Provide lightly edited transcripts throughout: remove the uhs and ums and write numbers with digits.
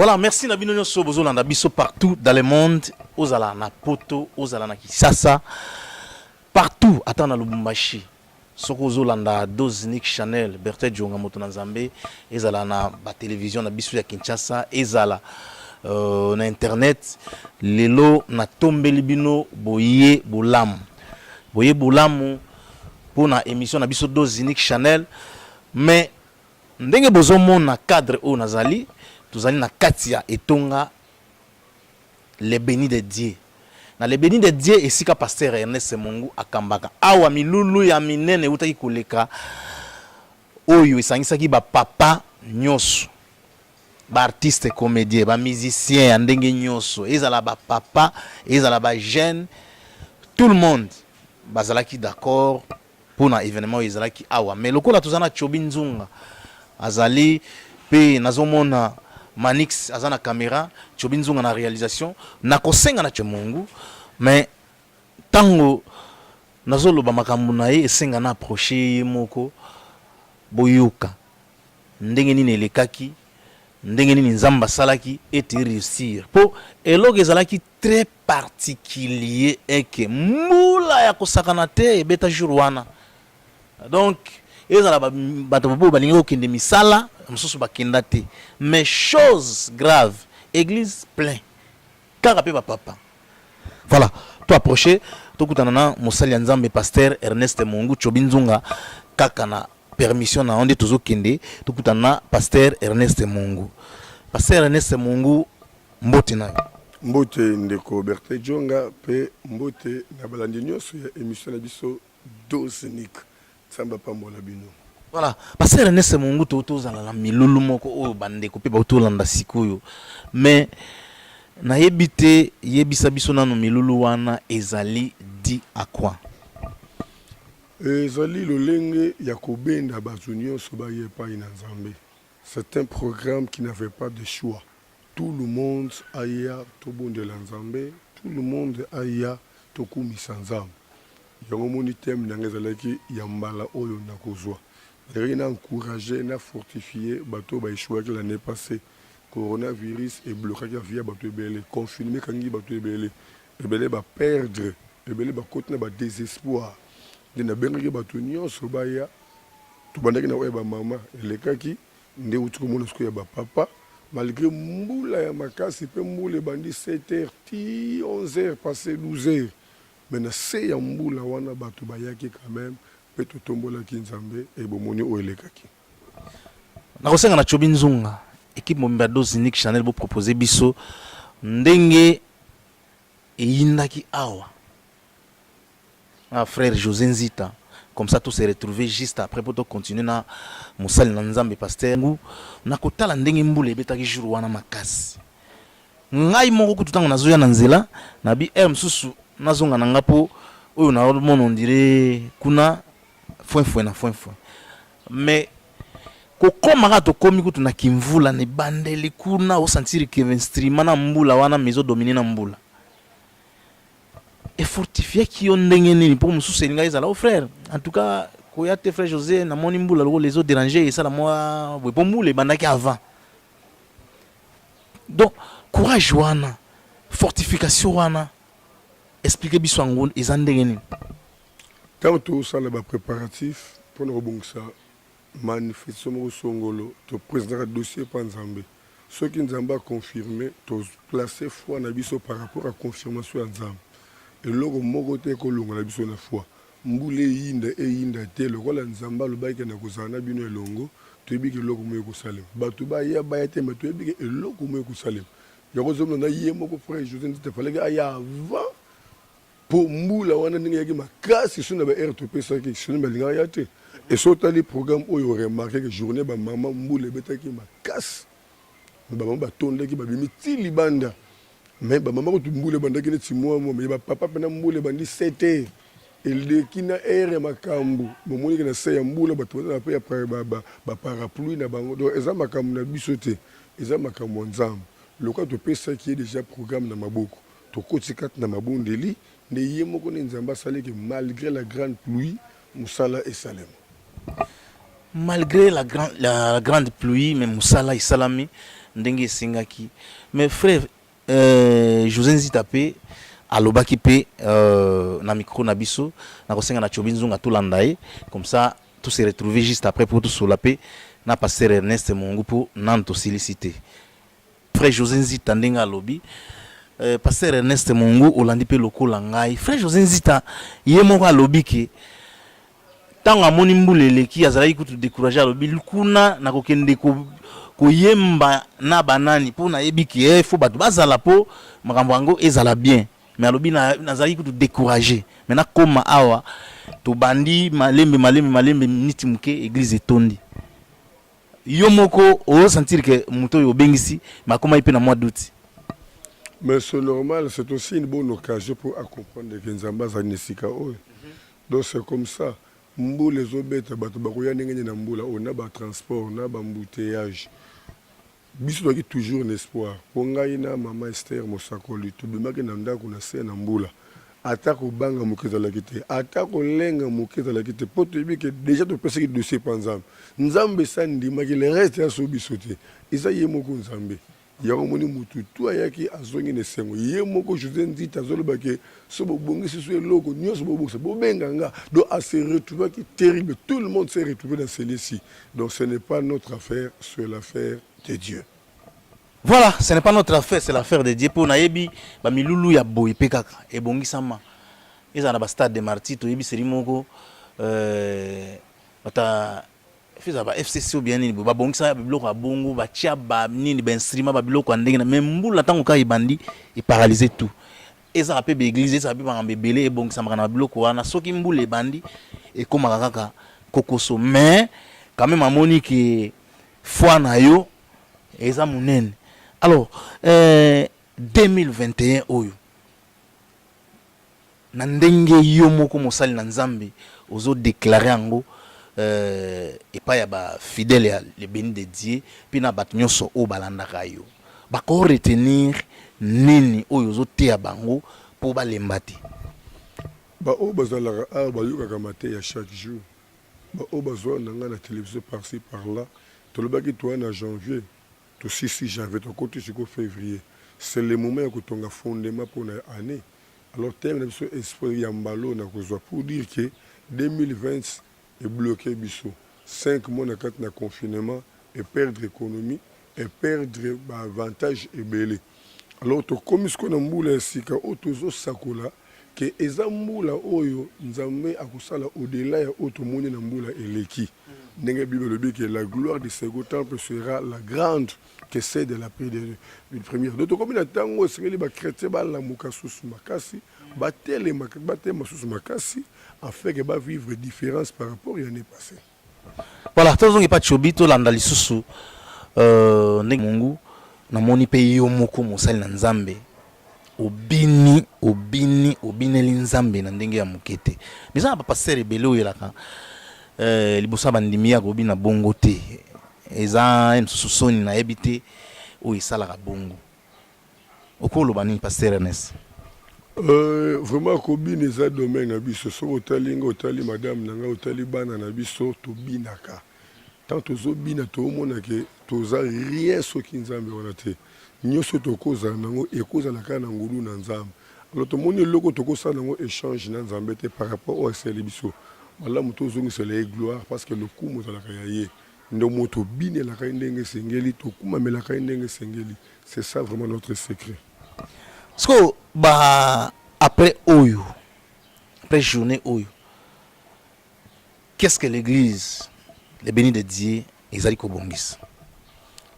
Voilà, merci na bino nyonso bozolanda biso partout dans le monde, ozala na Poto, ozala na Kisasa, partout ata na Lubumbashi. Soki ozolanda Dose Nick Chanel, Bertin Djonga moto na Nzambe, ezala na ba television na biso ya Kinshasa, ezala na internet, lelo natombeli bino boye bolamu. Boye bolamu pona emission na biso Dose Nick Chanel, mais ndenge bozomona cadre oyo nazali, tozali na kati ya etonga Les Benis de Dieu. Na Les Benis de Dieu esika Pasteur Ernest Mungu akambaka. Awa milulu ya minene eutaki koleka oyo esangisaki ba papa nyonso, ba artistes comediens, ba musiciens ya ndenge nyonso, ezala ba papa, ezala ba jeunes, tout le monde bazalaki d'accord pona evenement oyo ezalaki awa. Mais lokola toza na Tchobi Nzunga azali pe nazomona Manix aza na camera, Tchobi Nzunga na realisation, nakosenga na Mungu mais tango nazoloba makambo na ye esenga na approcher ye moko boyoka ndenge nini elekaki, ndenge nini Nzambe asalaki ete reussir po eloko ezalaki très particulier est que mbula ya kosakana te ebeta jour wana. Donc ezala bato oyo balingi kokende misala mosusu bakenda te, mais chose grave, église plein kaka pe ba papa. Voilà, to approcher tokutana na mosali ya Nzambe Pasteur Ernest Mungu Tchobi Nzunga kaka na permission na nde tozokende tokutana na Pasteur Ernest Mungu. Pasteur Ernest Mungu, mbote na yo. Mbote ndeko Bertin Djonga pe mbote na balandi nionso ya emission na biso Dose Unique. Nzambe apambola bino. Voilà, Pasteur Ernest Mungu, to tozala na milulu moko oyo bandeko pe bautolanda sikoyo, mais nayebi te, yebisa biso nanu milulu wana ezali dit à quoi? Ezali lolenge ya kobenda bato nionso baya epayi na Nzambe. C'est un programme qui n'avait pas de choix. Tout le monde aya tobondela Nzambe, tout le monde aya tokumisa Nzambe. Yango omoni thème na nga ezalaki ya mbala oyo nakozua. Nalingaki na encourager, na fortifier bato oyo ba echouaki l'annee passee. Coronavirus e bloquaki vie ya bato ebele, confinement ekangi bato ebele, ebele ba perdre, ebele bakoti na ba desespoir. Nde nabengaki bato nionso baya, tobandaki na oyo ya ba mama elekaki, nde outi komona sikoyo ya ba papa, malgre mbula ya makasi pe mbula ebandi 7 heures ti 11 heures passe 12 heures, mais na se ya mbula wana bato bayaki quand meme pe totombolaki Nzambe et bomoni oyo elekaki. Nakosenga na Tchobi Nzunga, equipe mobimba ya Dose Unique Chanel bo proposer biso ndenge eyindaki awa na frère Jose Nzita, comme ça to se retrouver juste après po to continuer na mosali na Nzambe pasteur Ngu. Nakotala ndenge mbula ebetaki jour wana makasi, ngai moko kutu tango nazoya na nzela na bi heure mosusu nazonga na nga po oyo naomona on dirait kuna foin foin na foin foin, mais kokoma kaka tokomi kutu na kimvula na ebandeli kuna o sentir que instrument na mbula wana mais ezo dominer na mbula. E fortifiaki yo ndenge nini? Po mosusu elingaki ezala oh frère, en tout cas koya te frère Jose, namoni mbula lokola ezo deranger, esala mwa boye po mbula ebandaki avant. Donc courage wana, fortification wana, expliquer biso yango eza ndenge nini? Tango tozosala ba preparatifs pona kobongisa manifestation moko songolo, to presentaka dossier epa Nzambe. Soki Nzambe a confirmer, to placer foi na biso par rapport ya confirmation ya Nzambe. Eloko moko te eko longola biso na foi. Mbula eyinda, eyinda te, lokola Nzambe alobaki ke nakozala na bino elongo, toyebi ke eloko moko ekosalema. Batu baya, baya te, mais toyebi ke eloko moko ekosalema. Yango ozomona na ye moko frère Jose Nzita fallait aya avant Po mbula wana ndenge eyaki makasi soki na ba heure topesaki sinon balingaka ya te et soki otali programme oyo o remarquer que journee ba maman mbula ebetaki makasi mais ba maman batondaki babimi ti libanda mais ba maman kutu mbula ebandaki neti mua mua mais ba papa pena mbula ebandi 7 heures eleki na heure ya makambu bomoni ke na se ya mbula batu baza na pe ya ba parapluie na bango donc eza makambu na biso te eza makambu ya Nzambe lokola topesaki ye dejà programme na maboko Tokoti kati na mabondeli, nde ye moko nde Nzambe asali que malgre la grande pluie, mosala esalema. Malgre la grande pluie mais mosala esalami. ndenge esengaki. Mais frère Jose Nzita pe alobaki pe na micro na biso, nakosenga na Tchobi Nzunga tolanda ye comme ça to se retrouver juste après po tosolola pe na pasteur Ernest Mongu po nanu tosilisi te. Frère Jose Nzita ndenge alobi, pasteur Ernest Mongu olandi pe lokola ngai. Frère Jose Nzita ye moko alobi ke Tango amoni mbula eleki azalaki kutu decourager alobi kuna nakokende koyemba na ba nani po nayebi ke faut batu bazala po makambo yango ezala bien mais alobi nazalaki kutu decourager mais nakoma awa tobandi malembe malembe malembe minute muke eglise etondi. Yo moko o sentir que moto oyo obengisi mais akomaki pe na mua doute. Mais c'est normal, c'est aussi une bonne occasion pour a comprendre que Nzambe azali na esika oyo. Donc c'est comme ça, mbula ezobeta bato bakoya ndenge nini na mbula oyo na ba transport na ba embouteillages. Biso tozalaki toujours na espoir po ngai na mama Esther mosakoli tobimaki na ndako na se na mbula ata kobanga moke ezalaki te, ata kolenga moke ezalaki te po toyebi ke dejà topesaki dossier epa Nzambe. Nzambe esi andimaki le reste eza so biso te, eza ye moko Nzambe. Yango omoni mutu tout ayaki azongi na esengo ye moko Jose Nzita azoloba ke soki bobongisi su eloko nionso bobongisa bobenga nga donc a se retrouvaki terrible tout le monde s'est retrouve dans celui-ci donc ce n'est pas notre affaire c'est l'affaire de Dieu. Voilà, ce n'est pas notre affaire, c'est l'affaire de Dieu. Po nayebi ba milulu ya boye pe kaka ebongisama ezala na ba stade de martyrs toyebi seri moko euh, bata Ezala ba FCC ou bien nini boye babongisa biloko ya bongo batia ba nini ba instrument ba biloko ya ndenge na mais mbula ntango kaka ebandi e paralyse tout. Ezala pe ba eglise ezala pe makambo ebele ebongisamaka na ba biloko wana soki mbula ebandi ekomaka kaka kokoso mais quand meme amoni ke foi na yo eza monene alors 2021 oyo Na ndenge yo moko mosali na Nzambe ozo declarer yango epai ya ba fidèles ya le beni de Dieu pe na bato nionso oyo balandaka yo, bako retenir nini oyo ozo teya bango po balemba te? Ba oyo bazalaka awa bayokaka mateya chaque jour, ba oyo bazua na nga na television par ci par là, tolobaki toa na janvier, Tosilisi janvier tokoti sikoyo fevrier c'est le moment ya kotonga fondement pona annee alors thème na biso esprit ya mbala oyo nakozua pour dire que 2020 e bloque biso 5 mois na kati na confinement e perdre economie e perdre ba avantages ebele alors tokomi sikoyo na mbula ya sika oyo tozosakola que eza mbula oyo Nzambe akosala au delà ya oyo tomoni na mbula eleki. Ndenge Bible elobi que la gloire du second temple sera la grande que celle de la première. Donc tokomi na tango esengeli ba chretiens balamuka susu makasi, batelema, batelema susu makasi afin que ba vivre différence par rapport ya annee passee. Voilà, tozongi pa Tchobi, tolanda lisusu euh, ndenge Mungu namoni pe yo moko mosali na Nzambe obini obini obineli Nzambe na ndenge ya moke te. Mais eza na ba pasteur ebele oyo elaka euh, liboso ya bandimi ya kobina bongo te, eza mosusu soni nayebi te oyo esalaka bongo. Okoloba nini pasteur Ernest? Euh, vraiment kobina eza domaine na biso. Soki otali nga, otali madame na nga, otali bana na biso, tobinaka. Tant tozobina toomona ke toza rien soki Nzambe wana te. Nyoso tokozala nango ekozala kaka na ngolu na Nzambe. Alors tomoni eloko tokosala nango echange na Nzambe te par rapport oyo asaleli biso. Malamu tozongisela ye gloire parce que lokumu ezalaka ya ye. Nde omoni tobinelaka ye ndenge esengeli, tokumamelaka ye ndenge esengeli. C'est ça vraiment notre secret. Sikoyo ba après oyo, après journée oyo, qu'est-ce que l'église les bénis de Dieu ezali kobongisa?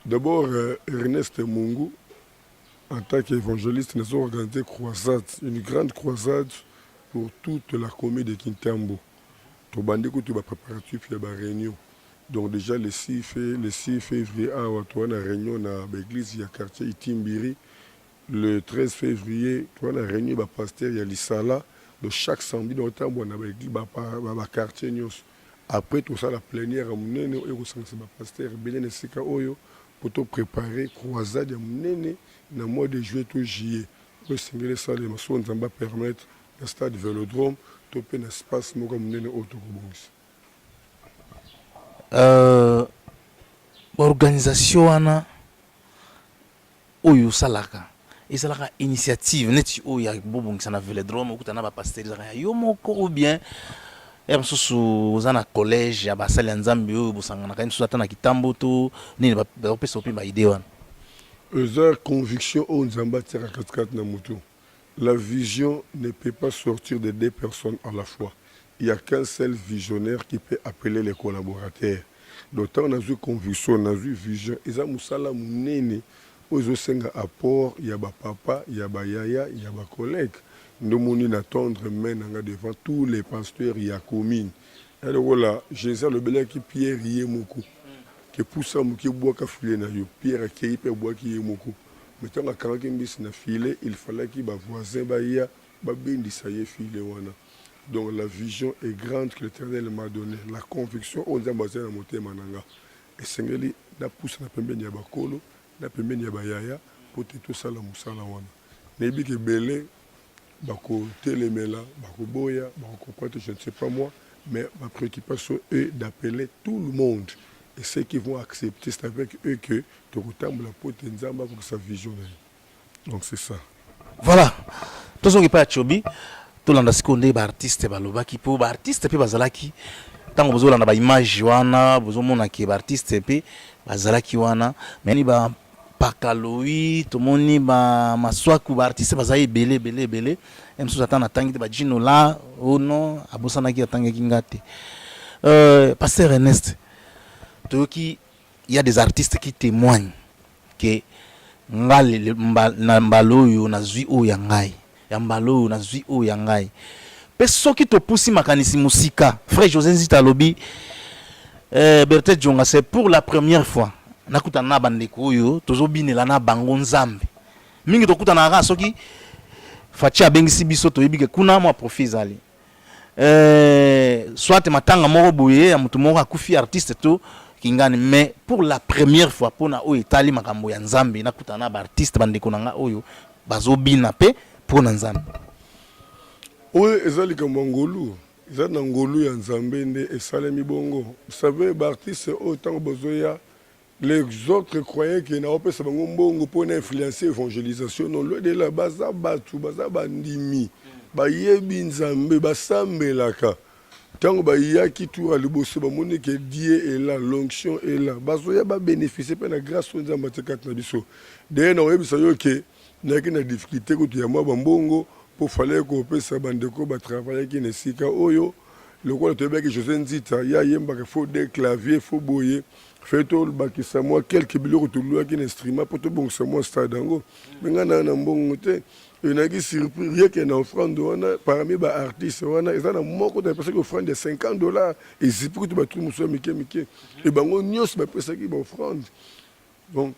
D'abord Ernest Mungu en tant qu'évangéliste nazo organiser croisade, une grande croisade pour toute la commune de Kintambo. Tobandi kutu ba préparatifs ya ba réunion. Donc dejà le 6 le 6 février awa toza na réunion na ba église ya quartier Itimbiri. Le 13 février toza na réunion ba pasteur ya Lisala. Donc chaque samedi donc tambola na ba église ba, ba, ba quartier nyonso. Après tosala plénière ya monene oyo ekosangisa ba pasteur ebele na esika oyo po to préparer croisade ya monene na mois de juillet to juillet oyo esengeli esalema soki Nzambe a permettre na stade Velodrome to pe na espace moko ya monene oyo tokobongisa. Euh, organisation wana. oyo osalaka ezalaka initiative neti oyo ya bobongisa na velodrome, okuta na ba pasteur, ezalaka ya yo moko ou bien ya mosusu oza na collège ya basali ya Nzambe oyo bosanganaka ye mosusu ata na kitambo to nini, bakopesa yo mpe ba idée wana? Eza conviction oyo Nzambe atiaka katikati na mutu. La vision ne peut pas sortir de deux personnes à la fois. Il ya qu'un seul visionnaire qui peut appeler les collaborateurs. Donc tango nazui conviction, nazui vision, eza musala munene oyo ezosenga apport ya ba papa, ya ba yaya, ya ba collègues. Nde omoni na tendre main na nga devant tous les pasteurs ya commune. Eza lokola Jesus alobelaki Pierre ye moko que pusa moke bwaka filet na yo. Pierre akeyi pe abwaki ye moko. Mais tango akangaki mbisi na filet, il fallaki ba voisins baya babendisa ye filet wana. Donc la vision est grande que l'Eternel m'a donne, la conviction oyo Nzambe atia na motema na nga, esengeli napusana pembeni ya bakolo na pembeni ya ba yaya po te tosala mosala wana. Nayebi ke ebele bakotelemela, bakoboya, bako comprendre te, je ne sais pas moi, mais ma preoccupation est d'appeler tout le monde et ceux qui vont accepter, c'est avec eux que tokotambola po te Nzambe akokisa vision na ye. Donc c'est ça. Voilà, tozonga epai ya Tchobi, tolanda sikoyo nde ba artistes balobaki, po ba artistes pe bazalaki tango bozolanda ba images wana, bozomona ke ba artistes pe bazalaki wana, mais ba Pakaloi, tomoni ba Masuaku, ba artistes bazali ebele ebele ebele, ye mosusu ata natangi te, ba Djino la, oh non, abosanaki atangaki nga te. Pasteur Ernest, toyoki il ya des artistes qui temoignent que nga na mbala oyo nazui oyo ya ngai, ya mbala oyo nazui oyo ya ngai. Pe soki topusi makanisi mosika, frère Jose Nzita alobi, Berthe Djonga, c'est pour la première fois nakutana na bandeko oyo tozobinela na bango Nzambe. Mingi tokutanaka kaka soki Fatshi abengisi biso, toyebi ke kuna mwa profit ezali. Soit matanga moko boye ya mutu moko akufi artiste to kingani, mais pour la première fois pona oyo etali makambo ya Nzambe nakutana na ba artiste ba ndeko na nga oyo bazobina pe pona Nzambe. Oyo eza likambo ya ngolu, eza na ngolu ya Nzambe nde esalemi bongo. Vous savez ba artistes oyo tango bazoya Les autres croyaient que nao pesa bango mbongo po na influencer evangelisation non loin de là baza batu baza ba ndimi bayebi Nzambe basambelaka tango bayaki tour ya liboso bamoni que Dieu est là l'onction est là bazoya ba beneficier pe na grace oyo Nzambe atie kati na biso d'ailleurs nakoyebisa yo que nayaki na difficulté kutu ya mwa ba mbongo po fallait kopesa ba ndeko ba travaillaki na esika oyo lokola toyebaki Jose Nzita ye ayembaka faut deux clavier faut boye Fallait to bakisa mwa quelques biloko to louaki na instrument po to bongisa mwa stade yango. Mais nga na na mbongo te. Et nayaki surpris rien que na offrande wana parmi ba artistes wana eza na moko te apesaki offrande ya 50 dollars ezipi kutu ba trou mosusu ya mike mike. Et bango nyonso bapesaki ba offrande. Donc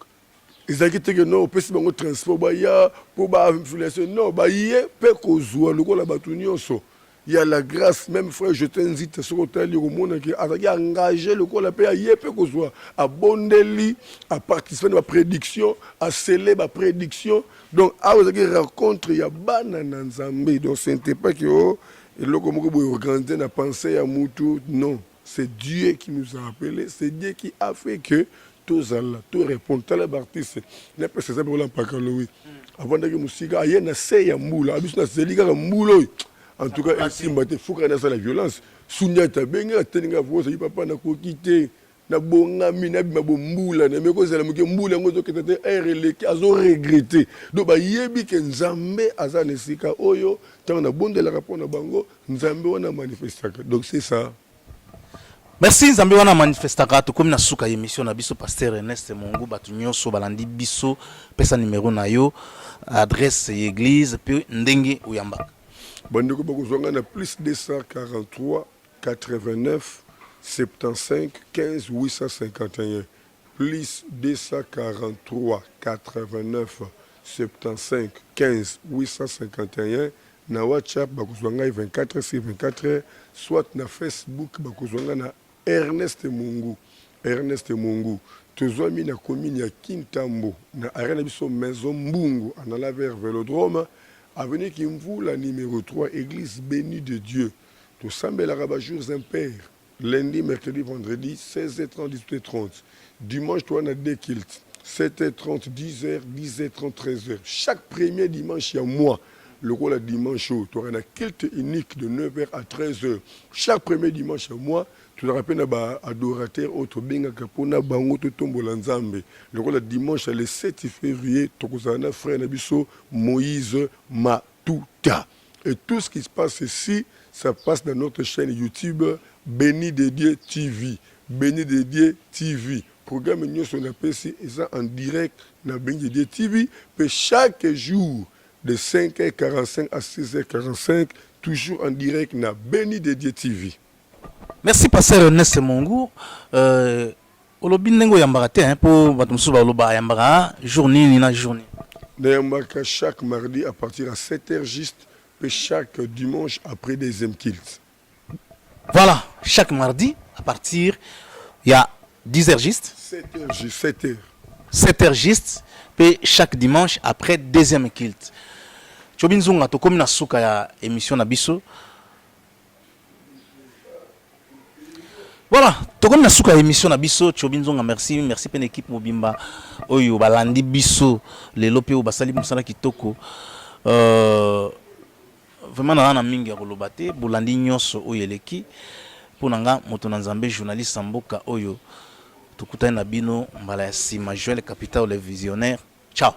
ezalaki te ke non opesi bango transport baya po ba influencer non baye pe kozwa lokola bato nyonso. Il y a la grace, meme frère Jotin Nzita soki otali okomona ke azalaki engage lokola pe aye pe kozwa abondeli a participer na ba prediction a sceller ba prediction donc awa ezalaki rencontre ya bana na Nzambe donc ce n'etait pas que oh eloko moko boye organiser na pensee ya mutu non c'est Dieu qui nous a appelé c'est Dieu qui a fait que tozala to répondre tala ba artiste napesa exemple lokola Mpaka Lowi avandaki mosika aye na se ya mbula abiso nazeli kaka mbula oyo en tout cas esimba te fuka nasala violence Sundiata abengi ateli nga ozali papa nakoki te nabongami nabima bombula na meko ezala moke mbula yango ezoketa te heure eleki azo regretter donc bayebi ke Nzambe aza na esika oyo ntango nabondelaka mpo na bango Nzambe wana manifestaka donc c'est ça. Merci Nzambe wana manifestaka. Tokomi na suka ya émission na biso Pasteur Ernest Mongu, bato nyonso balandi biso, pesa numéro na yo, adresse ya église pe ndenge oyambaka. Bandeko bakozwa ngai na plus 243 89 75 15 851 plus 243 89 75 15 851 na WhatsApp bakozwa ngai 24 sur 24 soit na Facebook bakozwa ngai na Ernest Mungu Ernest Mungu tozwami na commune ya Kintambo na arrêt na biso Maison Mbungu en allant vers Velodrome avenue Kimvula numéro 3 église bénie de Dieu tosambelaka ba jours impairs lundi, mercredi, vendredi 16h30 18h30 dimanche toza na deux cultes. 7h30, 10h, 10h30, 13h. Chaque premier dimanche ya mois, lokola dimanche oyo tozalaka na culte unique de 9h à 13h. Chaque premier dimanche ya mois, tozalaka mpe na ba adorateurs oyo tobengaka mpo na bango totombola Nzambe. Lokola dimanche ya le 7 février, tokozala na frère na biso Moïse Matuta. Et tout ce qui se passe ici, ça passe dans notre chaîne YouTube Béni de Dieu TV. Béni de Dieu TV. Programme nyonso napesi eza en direct na Béni de Dieu TV. Pe chaque jour de 5h45 à 6h45, toujours en direct na Béni de Dieu TV. Merci pasteur Ernest Mongour. Euh, olobi ndenge oyambaka te mpo bato mosusu baloba ayambaka jour nini na jour nini. Nayambaka chaque mardi à partir à 7h juste, pe chaque dimanche après deuxième culte. Voilà, chaque mardi à partir ya 10h juste. 7h juste, 7h. 7h juste, pe chaque dimanche après deuxième culte. Tchobi Nzunga, tokomi na suka ya émission na biso. Voilà, tokomi na suka ya émission na biso. Tchobi Nzonga, merci, merci pe na équipe mobimba oyo balandi biso lelo pe oyo basali mosala kitoko. Euh, vraiment naza na mingi ya koloba te, bolandi nyonso oyo eleki mpo na nga moto na Nzambe, journaliste ya mboka oyo. Tokutani na bino mbala ya sima. Joël Capital le visionnaire. Ciao.